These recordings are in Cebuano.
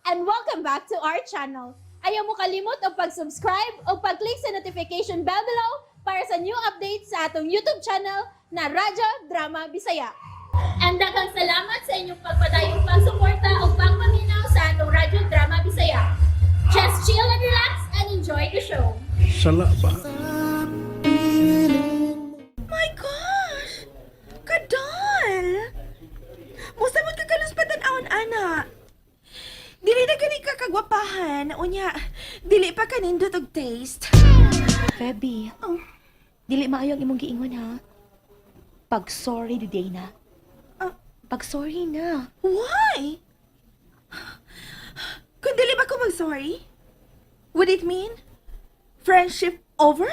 And welcome back to our channel. Ayaw mo kalimot og pag-subscribe o pag-click sa notification bell below para sa new updates sa atong YouTube channel na Radyo Drama Bisaya. And daghang salamat sa inyong pagpadayong pagsuporta o pagpaminaw sa atong Radyo Drama Bisaya. Just chill and relax and enjoy the show. Sala ba? My gosh! Kadal! Musta mo ka kalus patan-awon, ana? Dili na gani ka kagwapahan. Unya, dili pa kanindot og taste. Feby, Oh. dili maayo ang imong giingon ha. Pag sorry di day na. Ah. Pag sorry na. Why? Kung dili ba ko mag-sorry? Would it mean friendship over?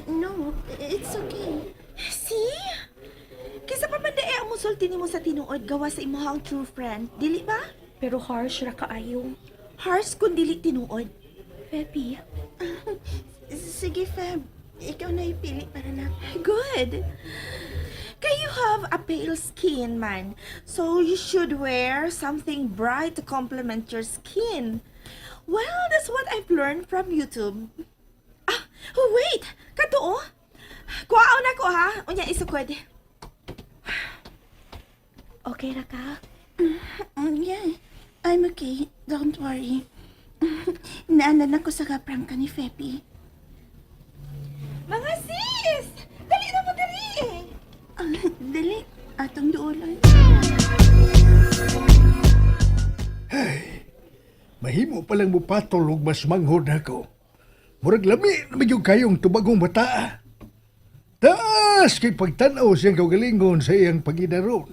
No, it's okay. See? Kisa pa man dae ang musulti nimo sa tinuod gawa sa imong true friend, dili ba? Pero harsh ra kaayo. Harsh kung dili tinuod. Feby, Sige, Feb. Ikaw na ipili para na. Good. Kay you have a pale skin, man. So you should wear something bright to complement your skin. Well, that's what I've learned from YouTube. Ah, oh, wait! Katuo? Kuhaon na ko ha. Unya isukod. Okay ra ka? Yeah, I'm okay. Don't worry. Naalala ko sa kaprangka ni Fepi. Mga sis! Dali na mo dali! Ah, dali, atong duolon. Mahimo palang mupatol og mas manghod ako. Murag lami na magyud kayong tubagong bataa. Taas kay pagtan-aw siyang kaugalingon sa iyang pagidaron.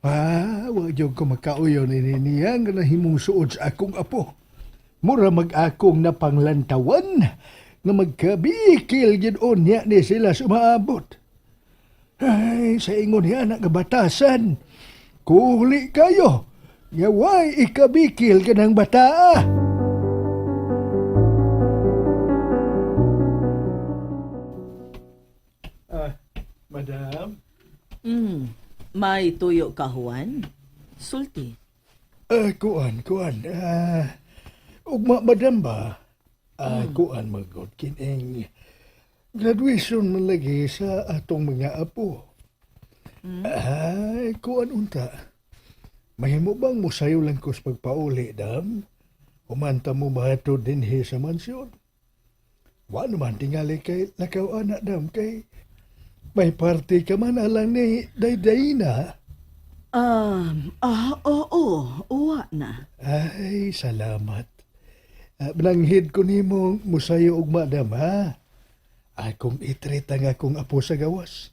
Ah, wa gyud ko makauyon ini niya nga nahimong suod sa akong apo. Mura mag-akong napanglantawan nga magkabikil gyud unya ni sila sumaabot. Ay, sa ingon niya anak nga batasan. Kuli kayo. Nga way ikabikil ka ng bataa. Ah, madam? May tuyo ka, Juan? Sulti. Ah, kuan, kuan. Ah, ugma, madam ba? Ah, kuan magod kining graduation man lagi sa atong mga apo. Ay, kuan unta. Mahimo bang musayo lang ko sa pagpauli, dam? Humanta mo mahatod dinhi sa mansyon. Wa naman tingali kay lakaw anak dam kay may party ka man alang ni Daydayna. Ah, oo, uwa na. Ay, salamat. Ah, binanghid ko nimo musayo og madam ha. Akong itreat ang akong apo sa gawas.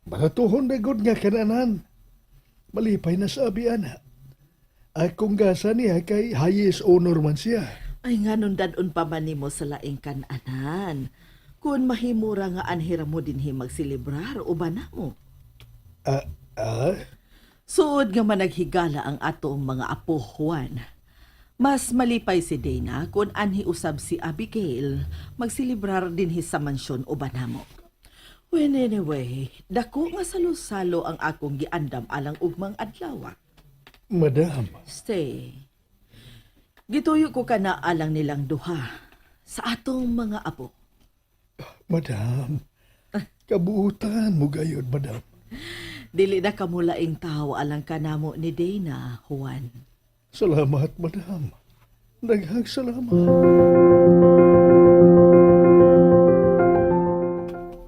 Baratuhon na gud nga kananan. Malipay na sa abi ana. Akong gasa niya kay highest honor man siya. Ay nga nun dadon pa man nimo sa laing kananan. Kung mahimura nga anhira mo dinhi magsilibrar, uban na mo. Ah, ah, Suod nga managhigala ang atong mga apo, Juan. Mas malipay si Dana kung anhi usab si Abigail magsilibrar dinhi sa mansyon uban namo. Well, anyway, dako nga salo-salo ang akong giandam alang ugmang adlaw. Madam. Stay. Gituyo ko kana alang nilang duha sa atong mga apo. Madam. Kabuutan mo gayod, madam. Dili na kamulaing tawo alang kanamo ni Dana, Juan. Salamat, madam. Daghang salamat.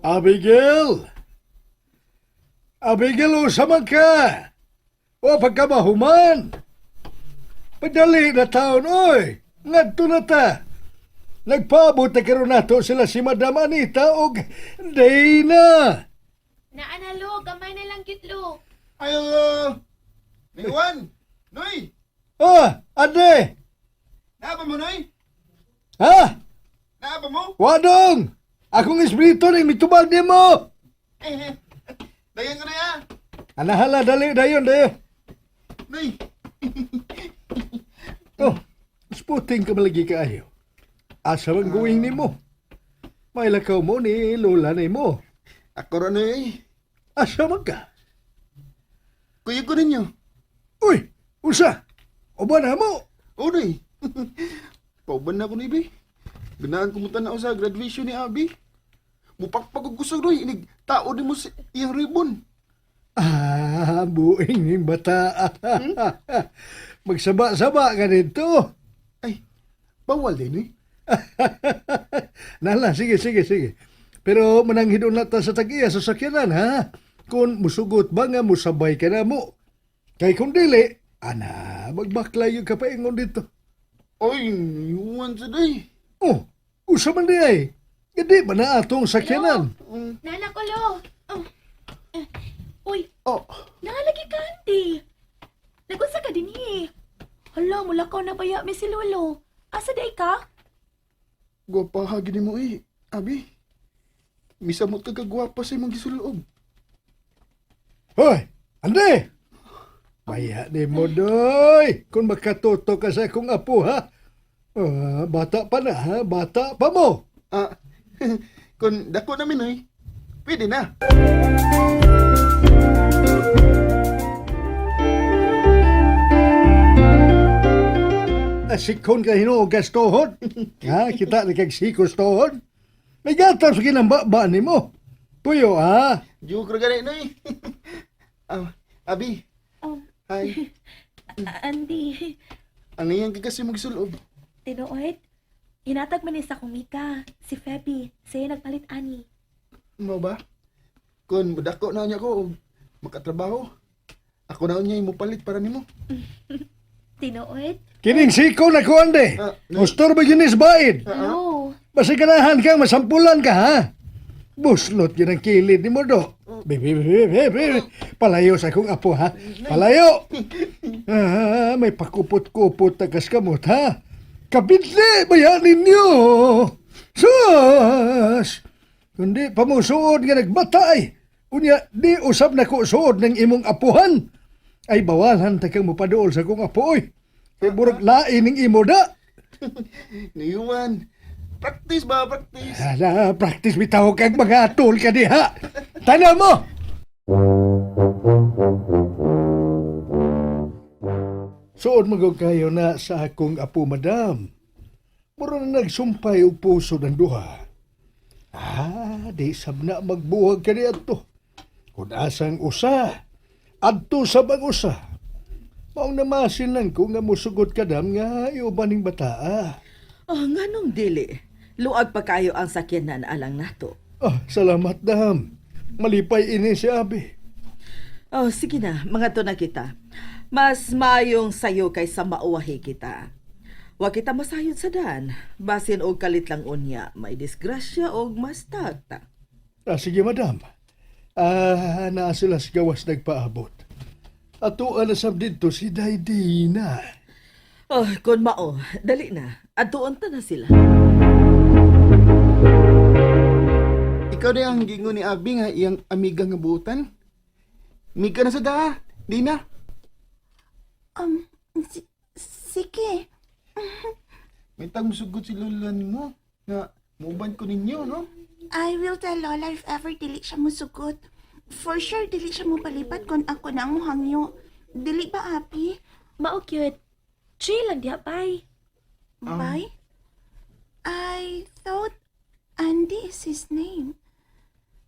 Abigail! Abigail, usa man ka! O pagkamahuman! Padali na taon, oy! Ngadto na ta! Nagpaabot na karon nato sila si Madam Anita og Dana! Naana, Lo. Gamay na lang gyud, Lo. Ay, Juan! Noy! Ah, ade! Naaba mo, Noy? Ha? Naaba mo? Wadong! Akong espiritu ning mitubag nimo! Eh, dayan ko na ya! Anahala, dali, dayon, dayon. Noy! Oh, sputing ka malagi kaayo. Asa man going nimo? May lakaw mo ni lola nimo. Ako ra, Noy. Asa man ka? Kuya ko ninyo. Uy, usa. Uban na mo. Oh, Noy. Pauban na ko ni Bi. Ganaan ko mo tanaw sa graduation ni Abi. Mupakpag og kusog, Noy. Inig, tao di mo sa iyang ribbon. Ah, buing ning bata. Magsaba-saba ka dito. Ay, bawal din, Noy. Nala, sige, sige, sige. Pero mananghidon na ta sa tag-iya sa sakyanan, ha? Kung musugot ba nga musabay ka na mo. Kay kung dili, ana, magbaklay yung kapaingon dito. Ay, yuwan sa day. Oh, usa man di ay. Hindi ba na atong sakyanan? Nana ko, lo. Oh. Eh, uy, Oh, naalagi ka, auntie. Nagunsa ka din eh. Hala, mulakaw na baya mi si Lolo. Asa day ka? gwapa ha gini mo eh, Abi. Misamot ka kagwapa sa imong gisulob. Hoy, ande! Maya ni mo, doy! Kung makatuto ka sa akong apo, ha? Ah, bata pa na, ha? Bata pa mo! Ah, kung dako na minoy, pwede na. Asikon ka hinuogas tohod. Ha? Kita ni kag sikos tohod. May gatas sa kinambaba ni mo. Puyo, ha? Joke ra gani noy. Ah, Abi. Oh. Hi. Andy, Ang iyang ka kasi magsulob. tinuod. Hinatag man ni sa kumika, si Feby, siya nagpalit ani. Mo ba? Kung dako na niya ko og makatrabaho. Ako na niya mo palit para nimo. Tinuod? Kining siko na ko, ande. Ah, no. Ustor ba yun is baid? Hello. Basta ganahan kang masampulan ka, ha? Buslot yun ang kilid ni mo, do. Be, be, be, be, be. Palayo sa akong apo, ha? Palayo! Ah, may pakupot-kupot tagas kamot, ha? Kabidli, bayan ninyo! Sus! Kundi pamusuod nga nagbatay. Unya, di usab na ko suod ng imong apuhan. Ay, bawalan ta kang mupadool sa akong apo, oy. Kay burag lain ning imo da. Niyuan. Practice ba, practice. Hala, practice bitaw kag mga atol ka diha. Tanaw mo! Suod magog kayo na sa akong apo, madam. Mura na nagsumpay og puso ng duha. Ah, di sab na magbuhag ka adto. Kung asang usa, adto sa bang usa. Maong namasin lang ko nga musugot ka dam nga iuban ning bataa. Oh, nganong dili? Luag pa kayo ang sakyanan alang nato. Ah, salamat, dam. Malipay ini si Abi. Oh, sige na, mga to na kita. Mas maayong sayo kaysa mauwahi kita. Wa kita masayod sa dan. Basin og kalit lang unya, may disgrasya og mas tagta. Ah, sige, madam. Ah, naa sila sa gawas nagpaabot. Ato alasam dito si Daidina. Oh, kun mao, dali na. Adtuon ta na sila. Ikaw na ang gingon ni Abi nga iyang amiga nga buutan. Miga na sa daa. Di na. Sige. May tag musugot si Lola nimo nga muuban ko ninyo, no? I will tell Lola if ever dili siya musugot. For sure, dili siya mopalipat kung ako na ang muhangyo. Dili ba, Abi? Mao cute. Chill lang diha, bye. Bye? I thought Andy is his name.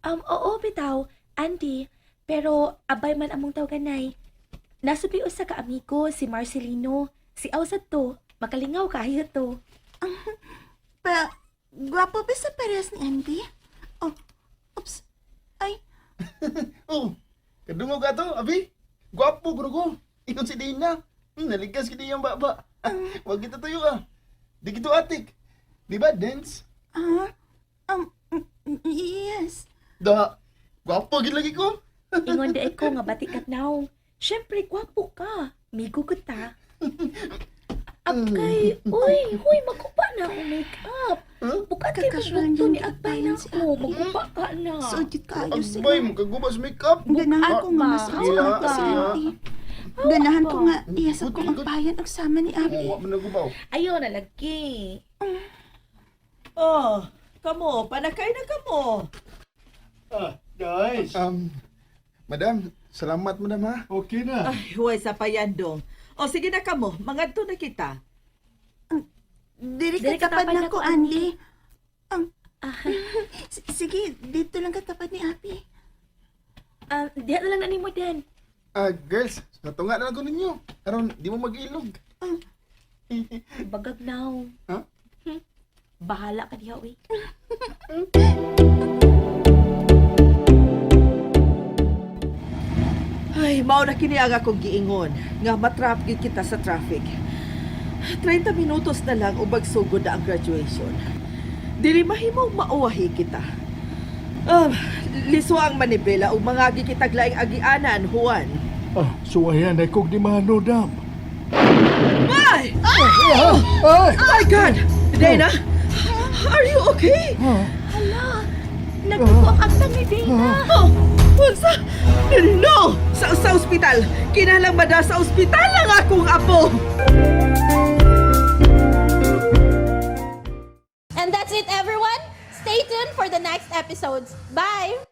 Oo, bitaw, Andy. Pero abay man among tawganay. Nasubi usa ka amigo si Marcelino. Si Ausad to. Makalingaw kayo to. Pa, gwapo ba sa parehas ni Andy? Oh, oops. Ay, Oh, kadungog ato, Abi. Gwapo guro ko. Ingon si Dina. Naligas gid iyang baba. Wag kita tuyo ah. Di kito atik. Di ba dance? ah, yes. Da. Gwapo gid lagi ko. Ingon di ko nga bati kat naong. Syempre, gwapo ka. Migo ko ta. Agkay, uy, huy, magupa na akong make-up. Bukat kay Kakasuhan magbukto yun, ni Agbay na agbayan si ako. Abi. Magupa ka na. So, cute kayo sila. Agbay mo kagubas makeup. Ganahan ko nga mas Bukat ko ba? si Siya. Andy. Ganahan ko nga iyasap ko ang bayan og sama ni Abi. Wa man nagubaw. Ayaw na lagi. Oh, kamo, panakay na kamo. Ah, guys. Madam, Salamat, madam ha. Okay na. Ay, huwag sa payandong. O sige na kamo, mangadto na kita. Diri Diri ka ka tapad tapad na ko, nako, Andy. Ang Sige, dito lang katapat ni Abi. Diha na lang na nimo Den. Ah, girls, natunga na lang ko ninyo. Aron, di mo mag-ilog. Bagag now. Ha? Bahala ka diha, uy. Ay, mao na kini ang akong giingon nga matrap gid kita sa traffic. 30 minutos na lang ug magsugod na ang graduation. Dili mahimong mauwahi kita. Liso ang manibela ug mangagi kitag laing agianan, Juan. Ah, suwayan na kog di mano, dam. Ay! Ah, ay! My God! Dana! Are you okay? Ah, Hala! Nagdugo ang agtang ni Dana. Oh, unsa? No! Sa ospital! Kinahanglang mada sa ospital ang akong apo! And that's it, everyone. Stay tuned for the next episodes. Bye!